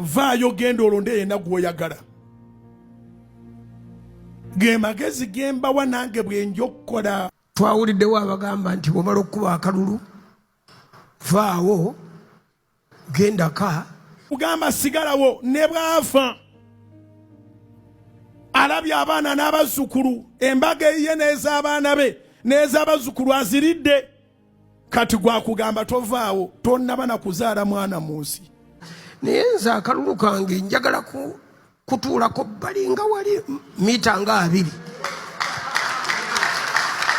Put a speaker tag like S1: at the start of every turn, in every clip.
S1: Vaayo genda olonde yenna gw'oyagala. Ge magezi ge mbawa nange bwe nja okukola.
S2: Twawuliddewo abagamba nti bw'omala okukuba akalulu vaawo genda ka.
S1: Kugamba sigalawo ne bw'afa alabye abaana n'abazzukulu, embaga eyiye n'ez'abaana be n'ez'abazzukulu aziridde. Kati gwakugamba tovaawo, tonnaba na kuzaala mwana mu nsi.
S2: Naye nze akalulu kange njagala kutuulako bbali nga wali mita nga 20.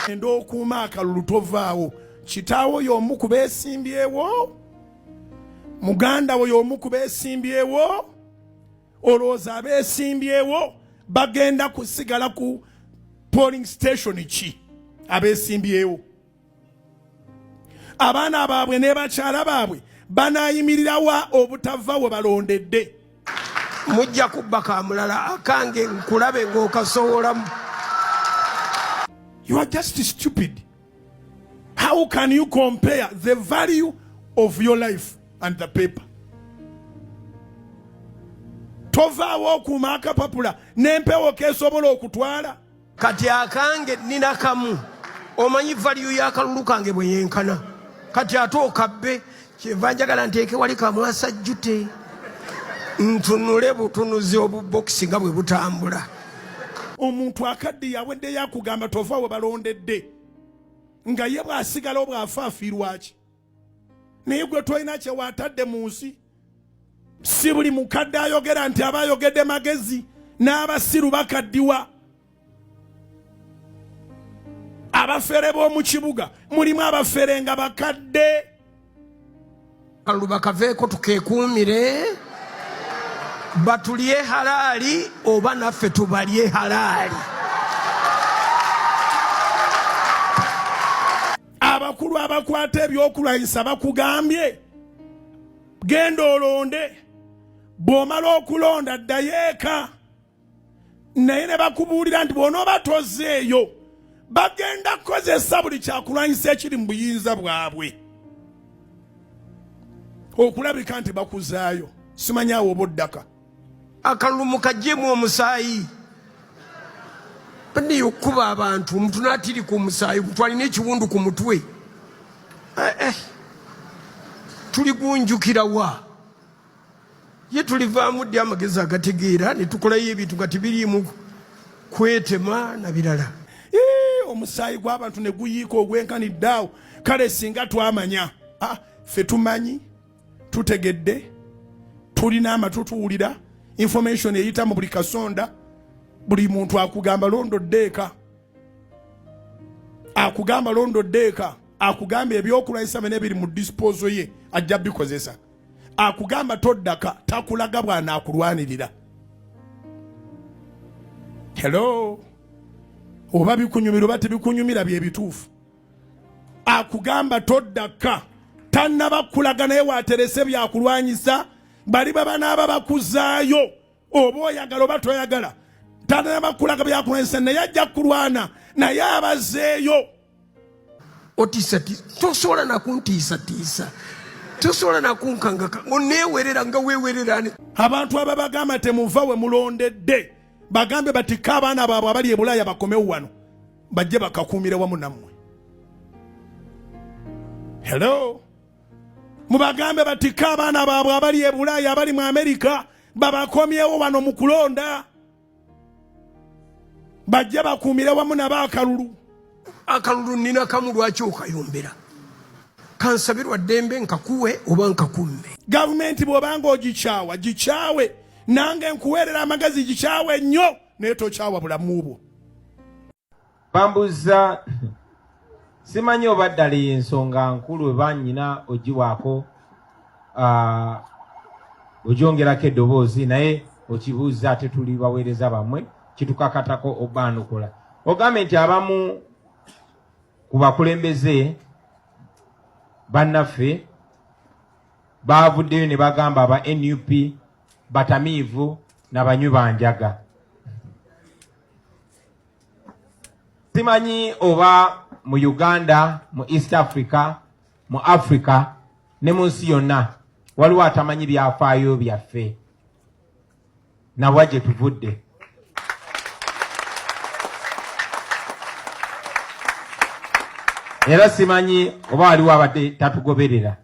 S1: Enda okuuma akalulu tovaawo. Kitaawo y'omu ku beesimbyewo, muganda wo y'omu ku beesimbyewo. Olowooza abeesimbyewo bagenda kusigala ku polling station ki? Abeesimbyewo abaana baabwe ne bakyala baabwe banaayimirirawa obutava we balondedde?
S2: Mujja kubba kamulala akange nkulabe ng'okasowolamu.
S1: You are just stupid. How can you compare the value of your life and the paper? Tovaawo okuuma akapapula n'empewo keesobola okutwala.
S2: Kati akange nina kamu, omanyi valiyu y'akalulu kange bwe yenkana. Kati ate okabbe, kyenva njagala nteeke wali kamwasajjute ntunule butunuzi obubokisi nga bwe butambula.
S1: Omuntu akaddiye aweddeyo akugamba tova we balondedde, nga ye bw'asigala obw'afa afiirwa ki? Naye gwe tolina kye waatadde mu nsi. Si buli mukadde ayogera nti aba ayogedde magezi, n'abasiru bakaddiwa. Abafere b'omu kibuga mulimu abafere nga bakadde.
S2: Akalulu bakaveeko tukeekuumire, batulye halaali oba naffe tubalye halaali.
S1: Abakulu abakwata ebyokulwanyisa bakugambye genda olonde, bw'omala okulonda ddayo eka. Naye ne bakubuulira nti bw'onooba tozeeyo bagenda kukozesa buli kyakulwanyisa ekiri mu buyinza bwabwe okulabika nti bakuzaayo. Simanyi awo oba oddaka.
S2: Akalulu mukaggyemu omusaayi. Baniyo okukuba abantu, omuntu n'atirika omusaayi, omuntu alina ekiwundu ku mutwe. Tuligunjukira wa? Ye tulivaamu ddi amagezi agategeera ne tukolayo ebintu nga tebiriimu kwetema na birala?
S1: Omusaayi gw'abantu ne guyiika ogwenkanidde awo. Kale singa twamanya, ffe tumanyi, tutegedde, tulina amatu tuwulira, information eyita mu buli kasonda. Buli muntu akugamba londodde eka, akugamba londodde eka, akugamba ebyokulwanyisa byonna ebiri mu disposal ye ajja bikozesa, akugamba toddaka, takulaga bw'anaakulwanirira. Hello, oba bikunyumira oba tebikunyumira bye bituufu. Akugamba toddaka, tannaba kulaga naye waterese byakulwanyisa. Bali baba n'aba bakuzaayo oba oyagala oba toyagala, tannaba kulaga byakulwanyisa naye ajja kulwana naye abazeeyo.
S2: Otiisatiisa, tosobola nakuntiisatiisa, tosobola nakunkangaka, oneewerera nga weewerera ani?
S1: Abantu ababagamba temuva we mulondedde, bagambe batikka abaana baabwe abali e Bulaaya bakomewo wano bajje bakakuumire wamu nammwe. Hello, mubagambe batikka abaana baabwe abali e Bulaaya abali mu Amerika babakomyewo wano mu kulonda, bajje bakuumire wamu nabo akalulu.
S2: Akalulu nina kamu, lwaki okayombera? Kansabirwa ddembe nkakuwe oba nkakumme.
S1: Gavumenti bw'obanga ogikyawa gikyawe, nange nkuweerera amagezi gikyawe nnyo, naye tokyawa bulamu bwo.
S3: Bambuza simanyi oba ddala ensonga nkulu eba nnyina ogiwaako, ogyongerako eddoboozi, naye okibuuza ate tuli baweereza bammwe, kitukakatako obaanukula. Ogambe nti abamu ku bakulembeze bannaffe baavuddeyo ne bagamba aba NUP batamiivu na banywi ba njaga. Simanyi oba mu Uganda, mu East Africa, mu Africa ne mu nsi yonna waliwo atamanyi byafaayo byaffe. Nawa gye tuvudde. Era simanyi oba waliwo abadde tatugoberera,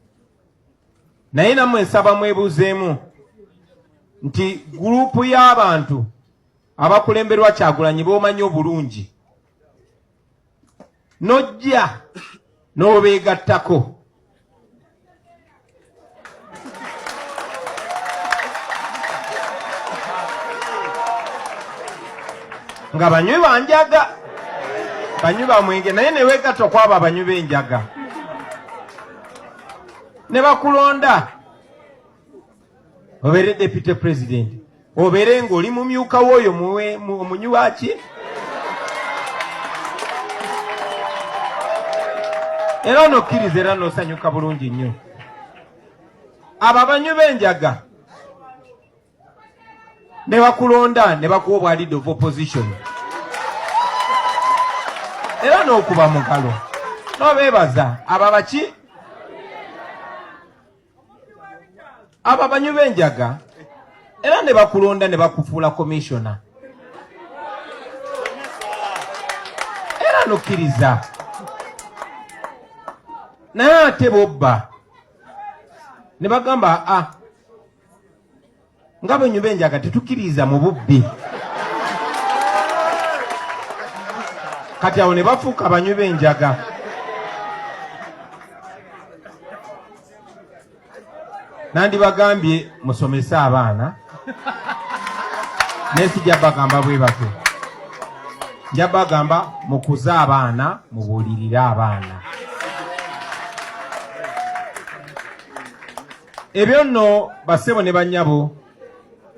S3: naye nammwe nsaba mwebuuzeemu nti gurupu y'abantu abakulemberwa Kyagulanyi b'omanyi obulungi n'ojja n'obeegattako nga banywi banjaga banywi bamwenge naye newegatta okwabo abanywi b'enjaga ne bakulonda obeere deputy president obeere ng'oli mumyuka w'oyo omunywi waki era nokkiriza era nosanyuka bulungi nnyo. Abo abanywi b'enjaga ne bakulonda ne bakuwa obwa leader of opposition era n'okuba mu ngalo n'obeebaza. Abo abaki abo abanywi b'enjaga era ne bakulonda ne bakufuula komishona era nokkiriza, naye ate bobba ne bagamba a nga bwenywi b'enjaga tetukkiriza mu bubbi. Kati awo ne bafuuka abanywi b'enjaga. Nandibagambye musomese abaana, naye sijja bagamba bwe batyo, nja bagamba mukuze abaana, mubuulirire abaana. Ebyo nno bassebo ne bannyabo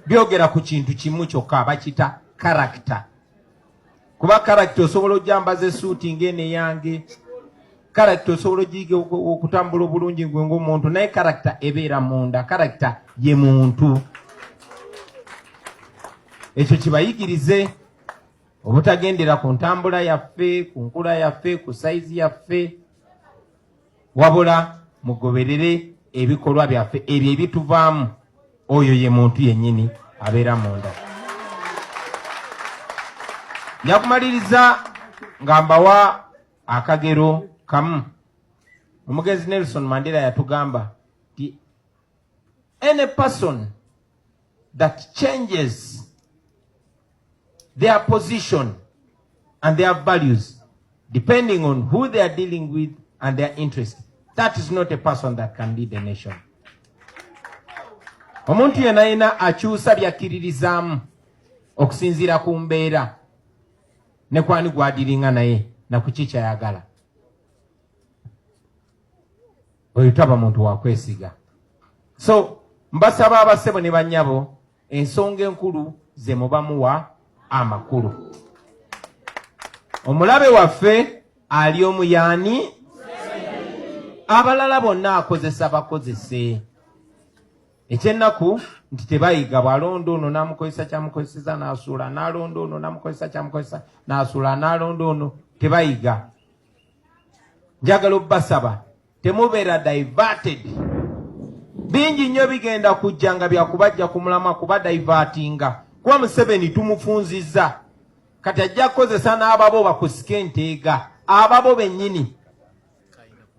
S3: byogera ku kintu kimu kyokka, bakita karakita. Kuba karakita osobola ojambaza essuuti ng'eno eyange, karakita osobola ogiyiga okutambula obulungi gwe ng'omuntu, naye karakita ebeera munda, karakita ye muntu. Ekyo kibayigirize obutagendera ku ntambula yaffe, ku nkula yaffe, ku sayizi yaffe, wabula mugoberere ebikolwa byaffe ebyo ebituvaamu. Oyo ye muntu yennyini abeera munda. Nja kumaliriza nga mbawa akagero kamu. Omugenzi Nelson Mandela yatugamba nti any person that changes their position and their values depending on who they are dealing with and their interest, that is not a person that can lead a nation. Omuntu yenna yenna akyusa byakkiririzaamu okusinziira ku mbeera ne kwani gwadiringa naye na kuki kyayagala, oyo taba muntu wa kwesiga. So mbasaba abasebo ne bannyabo, ensonga enkulu ze muba muwa amakulu. Omulabe waffe ali omuyaani, abalala bonna akozesa bakozese. Ekyennaku nti tebayiga, bw'alonda ono n'amukozesa kyamukozeseza n'asuula, n'alonda ono n'amukozesa kyamukozesa n'asuula, n'alonda ono, tebayiga. Njagala obbasaba temubeera diverted. Bingi nnyo bigenda kujja nga byakubajja ku mulamwa, kuba divertinga, kuba Museveni tumufunzizza, kati ajja kukozesa n'ababo bakusika enteega, ababo bennyini.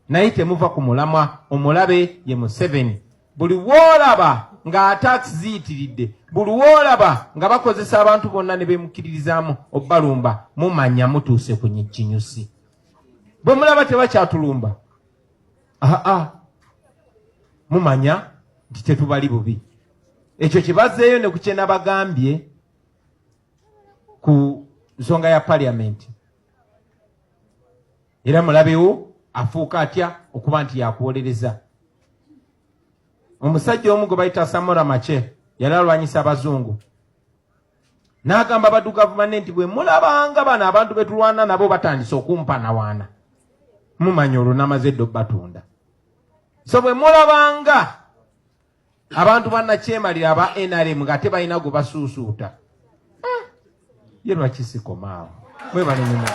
S3: Naye temuva ku mulamwa, omulabe ye Museveni. Buli woolaba nga attacks ziyitiridde, buli woolaba nga bakozesa abantu bonna ne bemukkiririzaamu obbalumba, mumanya mutuuse ku kinyusi. Bwe mulaba tebakyatulumba, aa mumanya nti tetubali bubi. Ekyo kyebazeeyo ne ku kyenabagambye ku nsonga ya parliament. Era mulabewo afuuka atya okuba nti yakuwolereza. Omusajja omu gwe bayita Samora Machel yali alwanyisa abazungu, n'agamba abaddugavu banne nti bwe mulabanga bano abantu be tulwana nabo batandise okumpanawaana, mumanya olwo namaze dda obbatunda. So bwe mulabanga abantu bannakyemalira aba NRM nga tebalina gwe basuusuuta, ye lwaki sikomaawo? Mwebale nyuma.